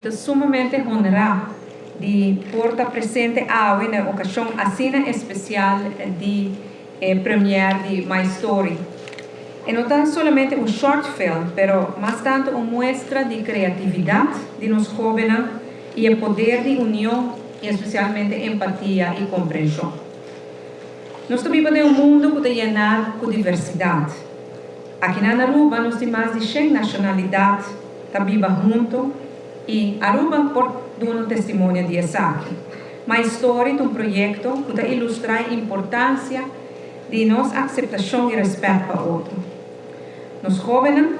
Ta sumamente honrá di por ta presente awe na e okashon asina espesial di e première di My Story. E no ta solamente un short film, pero mas tantu un muestra di kreatividat di nos hóbennan i e poder di union i espesialmente empatia i komprenshon. Nos ta biba den un mundu ku ta yená ku diversidat. Akinan na Aruba nos tin mas di shen nashonalidat ta biba hunto y Aruba por duna un testimonio di esaki. My Story ta un proyecto cu ta ilustra e importancia di nos aceptacion y respet pa otro. Nos hobennan,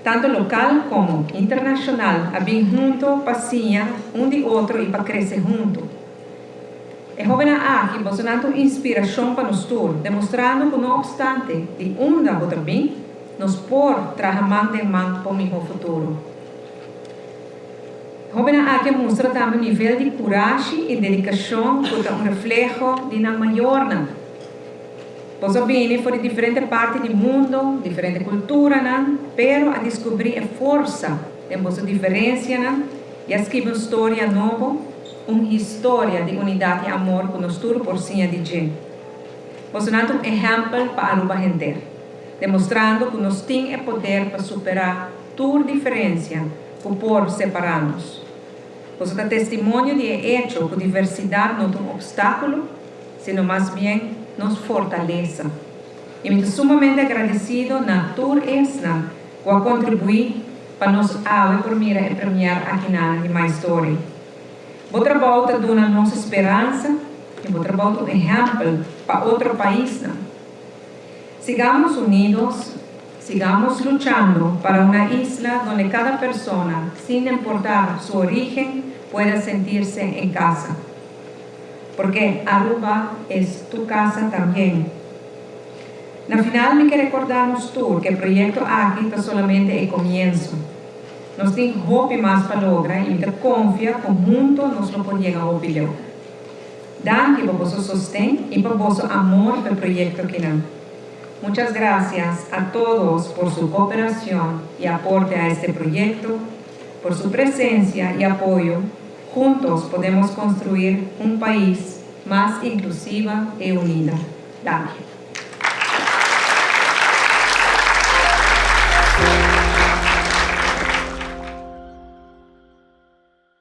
tanto local como internacional, a bin hunto pa siña un di otro y pa crece hunto. E hobennan aki bosonan ta un inspiracion pa nos tur, demostrando cu no obstante di unda bo ta bin, nos por traha man den man pa un miho futuro. E hobennan aki a mustra tambe un nivel di curashi y dedicacion cu ta un refleho di nan mayornan. Boso a bini for di diferente parti di mundo, diferente culturanan, pero a descubri e forsa den boso diferencianan y a skibi un storia nobo, un historia di unidad y amor cu nos tur por siña di dje. Bosonan ta un ehempel pa Aruba henter, demostrando cu nos tin e poder pa supera tur diferencia cu por separa nos. Boso ta testimonio di e echo cu diversidad no ta un obstaculo, sino mas bien nos fortalesa. Y mi ta sumamente agradecido na tur esnan cu a contribui pa nos awe por mira e première akinan di My Story. Bo trabou ta duna nos speransa y bo trabou ta un ehempel pa otro paisnan. Sigamos unidos, sigamos luchando para una isla donde cada persona, sin importar su origen, pueda sentirse en casa. Porque Aruba es tu casa también. Na final mi ke recorda nos tur cu e proyecto aki ta solamente e comienzo. Nos tin hopi mas pa logra y mi ta confia cu hunto nos lo por yega hopi leu. Danki pa boso sosten y pa boso amor pa e proyecto akinan. Muchas gracias a todos por su cooperacion y aporte a este proyecto, por su presencia y apoyo. Juntos podemos construir un pais mas inclusiva e unida. Danki.